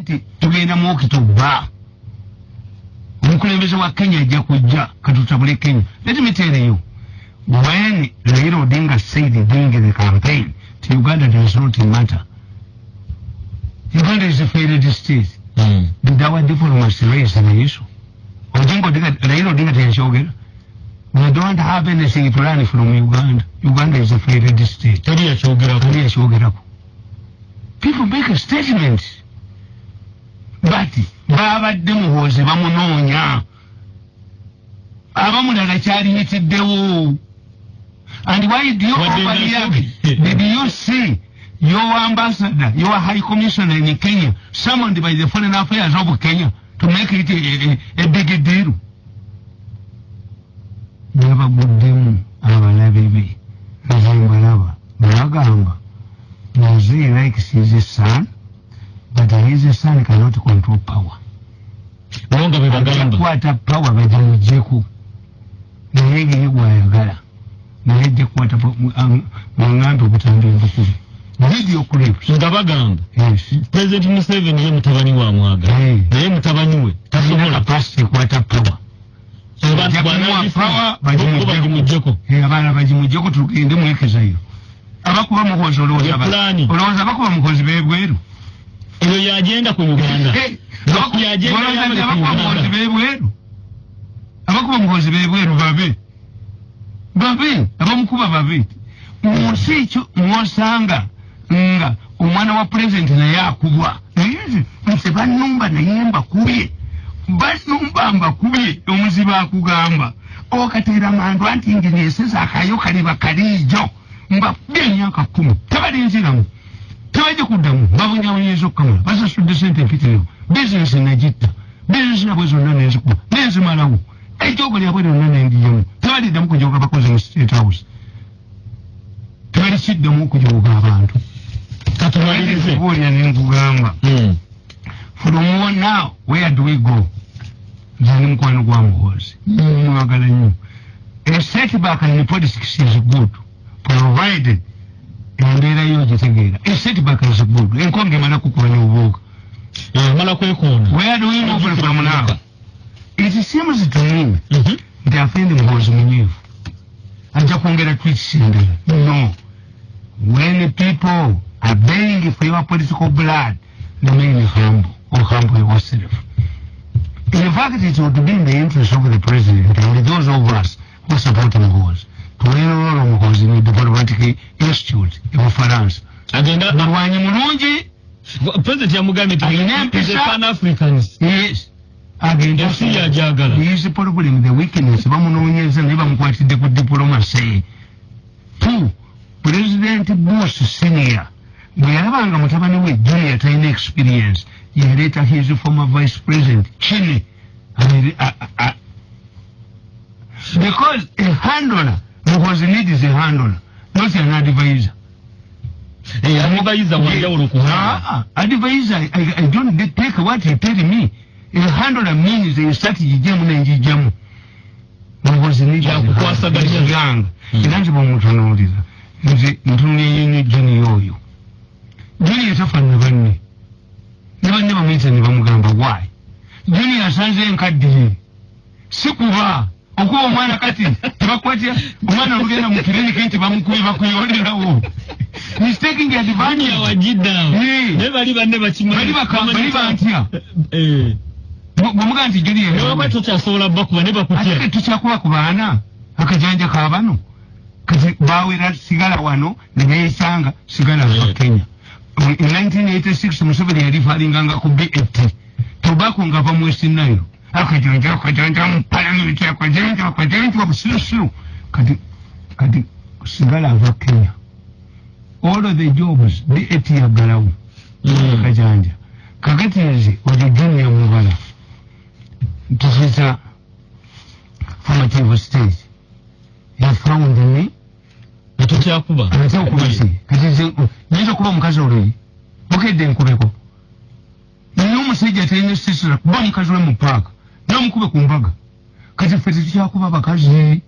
nti tugenda mu October, omukulembeze wa Kenya ajja kujja katutabule Kenya. Let me tell you, when Raila Odinga said during the campaign to Uganda does not matter, Uganda is a failed state. Did our diplomats raise the issue? Odinga Odinga, Raila Odinga teyakyogera. We don't have anything to learn from Uganda. Uganda is a failed state. Teri yakyogerako. Teri yakyogerako. People make a statement. But babadde Muhoozi bamunoonya, abamulala kyaliyitiddewo. And why do you overreact? Did you see your ambassador, your high commissioner in Kenya, summoned by the foreign affairs of Kenya to make it a big deal? Yabaguddemu abalabe be, nze mbalaba bagamba Mzee likes his son, but his son cannot control power. Bonga bwe bagamba. Kwata power bagimuggyeko, naye ngeri gwayagala, naye ajja kukwata muŋŋambe obutambi mbukube. Video clips. Nga bagamba. Yes. President Museveni ye mutabani wa mwagala. Naye mutabani we tasobola capacity kwata power. Abantu power bagimuggyeko. Abaana bagimuggyeko tugende mwekezayo. Abakuba Muhoozi olowooza olowooza abakuba Muhoozi bebweru. Eyo yagenda ku Uganda. Abakuba Muhoozi bebweru. Abakuba Muhoozi bebweru babe. Babe, abamukuba babe. Mu nsi ekyo mwosanga nga omwana wa president naye akubwa. Nze bannumba naye mbakubye. Bannumba mbakubye, omuzibu akugamba. Okateera mandu anti nginyeseza akayo kaliba kaliijo. Mbakubye emyaka 10. Tebalinziramu. Tebajja kuddamu. Babonyaabonyeza okukamala. Basasudde ssente empitirivu. Bizinesi nagitta. Bizinesi nabwe zonna nenzikuba. Nenzimalawo. Ejjoogo lyabwe lyonna nendiyamu. Tebaliddamu kujooga bakozi mu State House. Tebalikiddamu okujooga abantu. Katumalirize. Kubuulira ne nkugamba. From now, where do we go? Nze ndi mukwano gwa Muhoozi. Mwagala nnyo. A setback in politics is good, provided embeera yo ogitegeera. A setback is good. Enkonge emala kukuba n'obuuka. Emala kwekoona. Where do we move from now? It seems to me nti afende Muhoozi munyiivu. Ajja kwongera tweets endala. No. When people are baying for your political blood, remain humble or humble yourself. In fact, it would be in the interest of the president and those of us who support Muhoozi to enroll Muhoozi in the diplomatic institute e Bufaransa. Agenda mulwanyi mulungi. President yamugambye nti Alina empisa. Pan Africans. Yes. Agenda Ensi yajagala. His problem, the weakness, bamunoonyeza naye bamukwatidde ku diplomacy. 2, President Bush Senior bwe yalabanga mutabani we Junior talina experience, yaleeta his former vice president Cheney. Because a handler, Muhoozi needs a handler, not an advisor. Advisor wanjawulo ku handler. Advisor, I don't take what he tell me. A handler means a strategy jamu nenjijamu. Muhoozi needs a Yakukwasaganya. Young. Era nze bw'omutunuulira, nze ntunuulira nnyo Junior oyo. Junior tafaanana banne. Ne banne bamuyita ne bamugamba why. Junior asanze enkaddiye. Si kuba okuba omwana kati tebakwatya omwana olugenda mu kiriniki nti bamukubye bakuyolerawo. He's taking advantage. Junior wagidda. Naye bali banne bakimanyi. Bali bali bantya. Bw'omugamba nti Junior Ne baba tokyasobola bakuba ne bakutya. Ate tukyakuba ku baana akajanja ka bano. Kati bawera sigala wano ne beesanga sigala wa Kenya. In 1986 Museveni yali falinganga ku BAT. Tobacco ngava mu West Nile. Akajanja akajanja mu parliament akajanja akajanja busirusiru. Kati sigala ava Kenya. All of the jobs BAT yagalawo. Akajanja. Kakati nze oyo Junior mubala. Tukiyita formative stage. He found me. Tukyakuba. Ate okuba ki? Kati nze nyinza okuba omukazi oluyi. Bukedde nkubeko. Naye omusajja talina sisira kuba omukazi we mu paaka. N'omukube ku mbaga. Kati ffe tetukyakuba bakazi.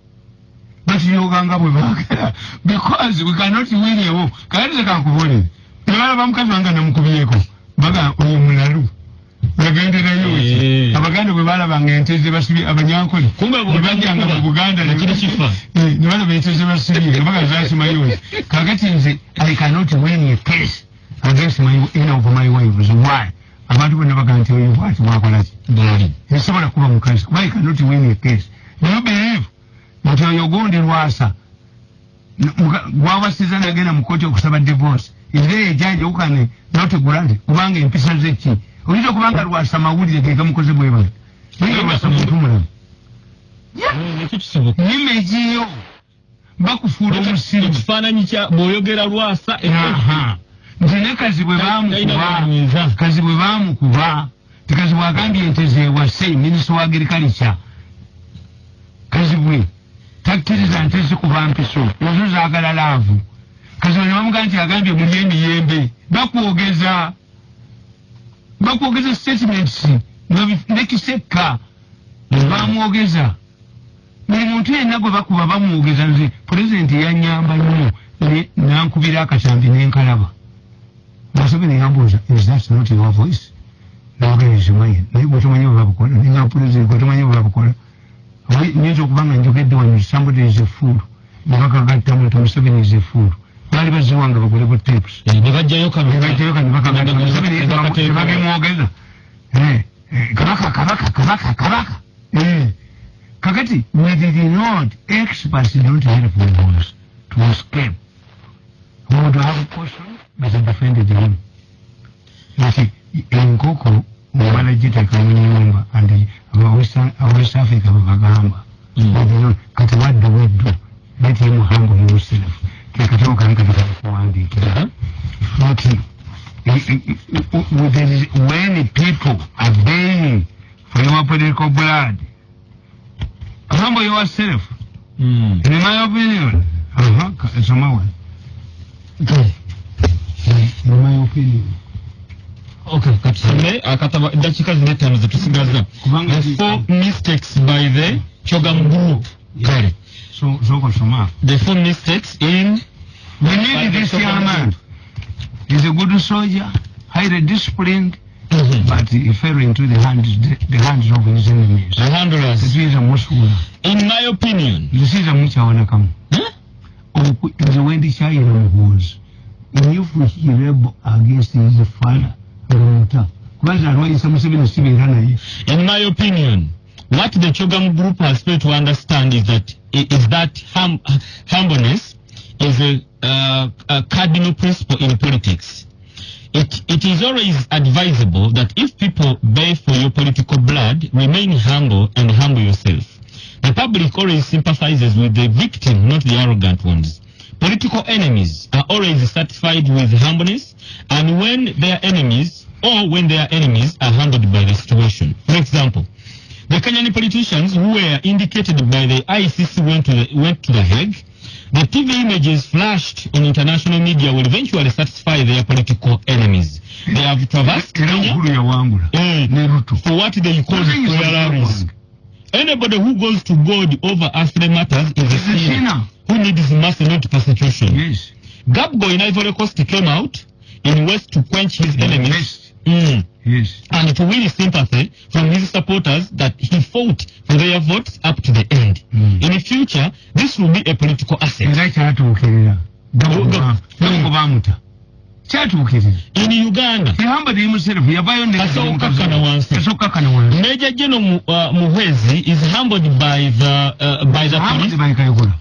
Batuyoganga bwe baagala. Because we cannot win ewo. Kakati nze kankubuulire. Ne balaba mukazi wange namukubyeko. Baga oyo mulalu. balabanga ente ze basibye Abanyankole. Kumbe Bwe bajjanga mu Buganda ne kiri kifa. Ne balaba ente ze basibye nga baga zakimayo. Kakati nze I cannot win a case against my any of my wives. Why? Abantu bonna bagamba nti oyo bwati bwakola ki? Bwali. Nsobola kuba mukazi kuba I cannot win a case. Do you believe nti oyo gundi Lwasa gwawasiza nagenda mu kkooti okusaba divorce, is there a judge who can not grant? Kubanga empisa ze ki? Oyinza okubanga Lwasa mawulire ge gamukoze bwe bati, naye Lwasa muntu mulamu. Ekyo kisoboka. Image yo bakufuula omusiru. Ekifaananyi kya bw'oyogera Lwasa. Aha. Nti ne Kazibwe Talina baamukuba. bw'anyweza. Kazibwe baamukuba, ti Kazibwe agambye ente zewase. Minisita wa agriculture Kazibwe takkiriza nte zikuba mpiso, ezo zaagala love. Kazibwe ne bamugaa nti agambye mulye emiyembe. Bakwogeza, bakwogeza statements ne Kisekka bamwogeza. Buli muntu yenna gwe bakuba bamwogeza. Nze pulezidenti yanyamba nnyo nankubira akatambi nenkalaba. Museveni yambuuza, "Is that not your voice?" Nagamba, "Naye gwe tomanyi bwe babukola." Nenga, "Pulezidenti, gwe tomanyi bwe babukola. Nyinza okuba nga njogedde wano, somebody is a fool," ne bakagattamu nti Museveni is a fool. Baali bazziwanga bagule bu tapes. Ne bajjayo kano. Ne bajjayo kano, bakagatta Museveni tebabimwogeza. Kabaka, kabaka, kabaka, kabaka. Kakati we did not, experts don't help Muhoozi to escape. We would have caution but defended him. Nti enkoko omala giteeka mu nyumba, and aba West Africa bwe bagamba. Kati what do we do? Let him humble himself. Kekatabo kali kati kakuwandiikira nti when people are baying for your political blood, humble yourself. In my opinion, soma one. In my opinion. Okay, katusome akatabo, eddakiika zino 5 zetusigaza. Kubanga The four mistakes by the CHOGM group. Kale. So sooka soma. The four mistakes in We need this young man. He's a good soldier, highly disciplined, but he fell into the hands of his enemies. The handlers. Tetuyinza musuula. In my opinion. Nze siyinza mukyawonakamu. Huh? Nze wendikyayira Muhoozi, if he rebel against his father, ngamuta, kuba nze alwanyisa Museveni sibeera naye. In my opinion, what the CHOGM group has failed to understand is that humbleness is a cardinal principle in politics. It is always advisable that if people bay for your political blood, remain humble and humble yourself. The public always sympathizes with the victim, not the arrogant ones. Political enemies are always satisfied with humbleness, and when their enemies or when their enemies are humbled by the situation. For example, the Kenyan politicians who were indicated by the ICC went to the Hague. The TV images flashed on international media will eventually satisfy their political enemies. They have traversed Era Kenya Uhuru yawangula ne Ruto. For what they call royal. Anybody who goes to God over earthly matters is a Is a sinner sinner. Who needs mercy, not persecution. Gbagbo in Ivory Coast came out in West to quench his enemies. West. And to win sympathy from his supporters that he fought for their votes up to the end. In the future, this will be a political asset. Era kyatuukirira. Gbagbo bamuta, kyatuukirira. In Uganda, He humbled himself, yavayo. Kasooka wansi. Kasookakana wansi. Major General Muhwezi is humbled by the Humbled police by Kayihura.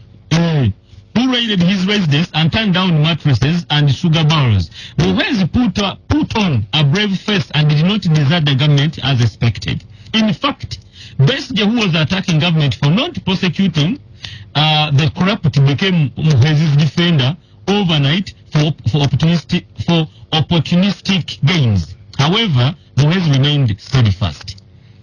Who raided his residence and turned down mattresses and sugar barrels. Muhwezi put on a brave face and did not desert the government as expected. In fact, Besigye, who was attacking government for not prosecuting the corrupt, became Muhwezi's defender overnight for opportunistic gains. However, Muhwezi remained steadfast.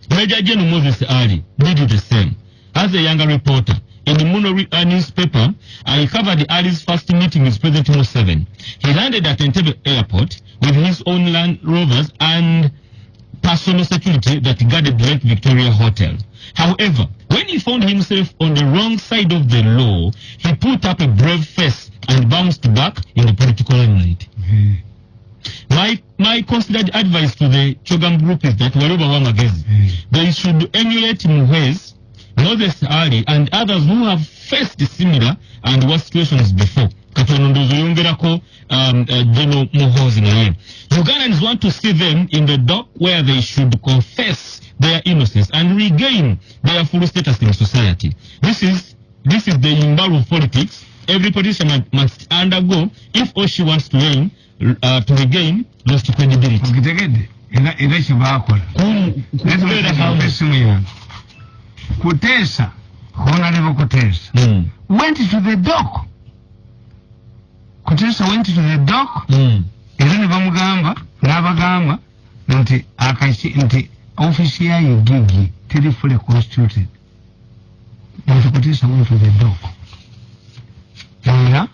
Major General Moses Ali did the same. As a younger reporter in the Munno newspaper, I covered Ali's first meeting with President Museveni. He landed at Entebbe Airport with his own Land Rovers and personal security that guarded Lake Victoria Hotel. However, when he found himself on the wrong side of the law, he put up a brave face and bounced back in the political limelight. My considered advice to the CHOGM group is that waliwo amagezi, they should emulate Muhwezi, Moses Ali and others who have faced similar and worse situations before. Kati ono ndowooza oyongerako General Muhoozi. Naye Ugandans want to see them in the dock where they should confess their innocence and regain their full status in society. This is the imbalu of politics every politician must undergo if or she wants to reign, to regain lost credibility. Okitegedde? Era kyebakola Kubeera humble. Esimu yange, Kuteesa, Honorable Kuteesa went to the dock. Kuteesa went to the dock. Era ne bamugamba, n'abagamba nti akaki nti ofisi ya UGG teri fully constituted, but Kuteesa went to the dock. Era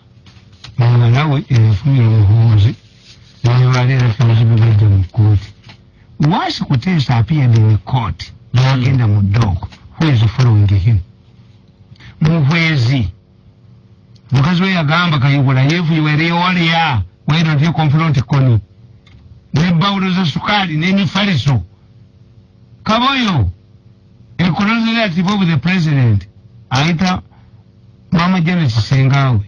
muwala we eyafunira Muhoozi nebaleera tebazibibajja mu kooti. Once Kuteesa appeared in court, n'agenda mu dock, who is following him? Muhwezi. Mukazi we yagamba Kayihura, if you were warrior, why don't you confront Kony nebawulo za sukaali n'emifaliso? Kaboyo, a close relative of the president, ayita Mama Janet Sengawe.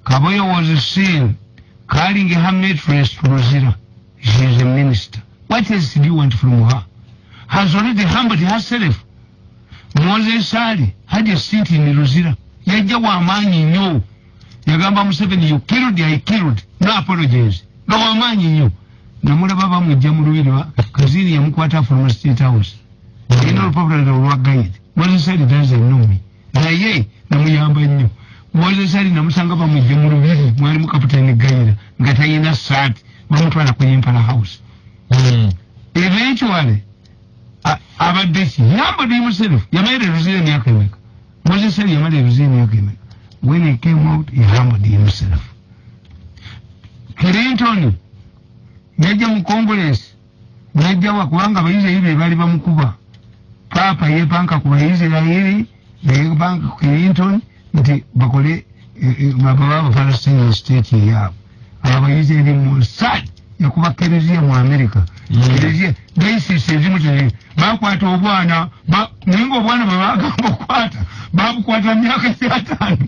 Kaboyo was seen carrying her mattress to Luzira. She is a minister. What else do you want from her? Has already humbled herself. Moses Ali had a seat in Luzira. Yajja wamaanyi nnyo, yagamba Museveni, "You killed, I killed, no apologies." Nga wamaanyi nnyo. Namulaba bamujja mu lubiri, Kazini yamukwata from State House, alina olupapula olwa guide. Moses Ali doesn't know me, naye namuyamba nnyo. Moses Ali namusanga bamujja mu lubiri, mwalimu Kapitaani Gayira nga talina saati, bamutwala ku Impala House. Eventually abadde ki? Humbled himself. Yamala eruzira emyaka emeka? Moses Ali yamala eruzira emyaka emeka? When he came out, he humbled himself. Clinton yajja mu Congress, najjawa kubanga Abayisirayiri be baali bamukuba. Paapa yepanka ku Bayisirayiri, neyepanka ku Clinton nti bakole baba Abapalestinian state yaabwe. Abayisirayiri, Mossad yakuba kereziya mu America. Kereziya diocese ezimu tezi bakwata obwana, naye nga obwana bwe bagamba okukwata babukwata myaka gyataano.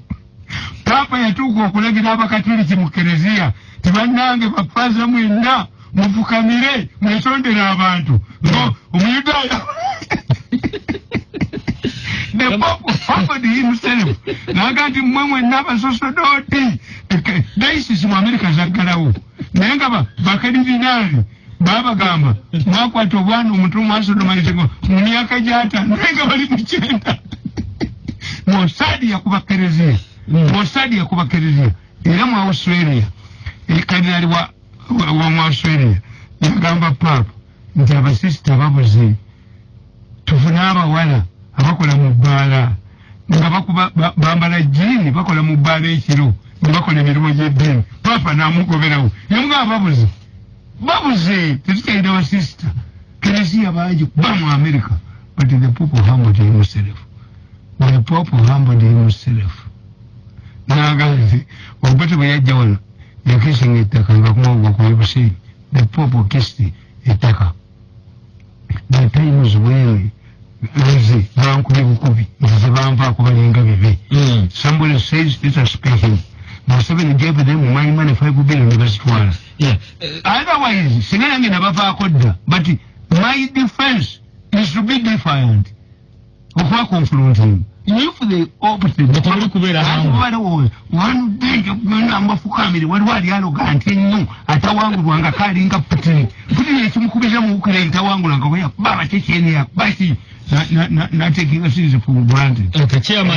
Paapa yatuuka okulagira Abakatuliki mu kereziya, tibannange bafaza mwenna mufukamire mwetondere abantu ngo Omuyudaaya. The Pope offered himself naga nti mmwe mwenna abasosodooti, diocese mu Amerika zaggalawo, naye nga bakadinaali babagamba mwakwata obwana omutu mwasodomalize mu myaka gyataano, naye nga bali mu 90. Mossad yakuba kereziya. Mossad yakuba kereziya. Era mu Australia, kadinali wa mu Australia yagamba Paapa nti abasisita babuze, tufune abawala abakola mu bbaala nga bakuba bambala jiini, bakola mu bbaala ekiro nga bakola emirimu gy'eddiini. Paapa n'amugoberawo, yamugamba babuze, babuze, tetukyalina basisita, kereziya bangi kuba mu America. But the Pope humbled himself. The Pope humbled himself n'agamba nti Obote bwe yajja wano yakisinga ettaka nga kumawugwa ku Busenyi. The Pope kissed ettaka. The times when nze bankubye bukubi, nze banvaako balinga bibe. Somebody says, "Let us pay him." Museveni gave them my money, 5 billion, ne bazitwala. Otherwise singa nange nabavaako dda, but my defense is to be defiant, okuba confronting if they opted. Temuli kubeera humble. One day kugenda mbafukamire. Waliwo ali arrogant ennyo atawangulwa nga kalinga Putin. Putin ekimukubiza mu Ukraine, tawangula nga bwe yakuba Abachechenia, baki natekinga things for granted. Okay, chairman.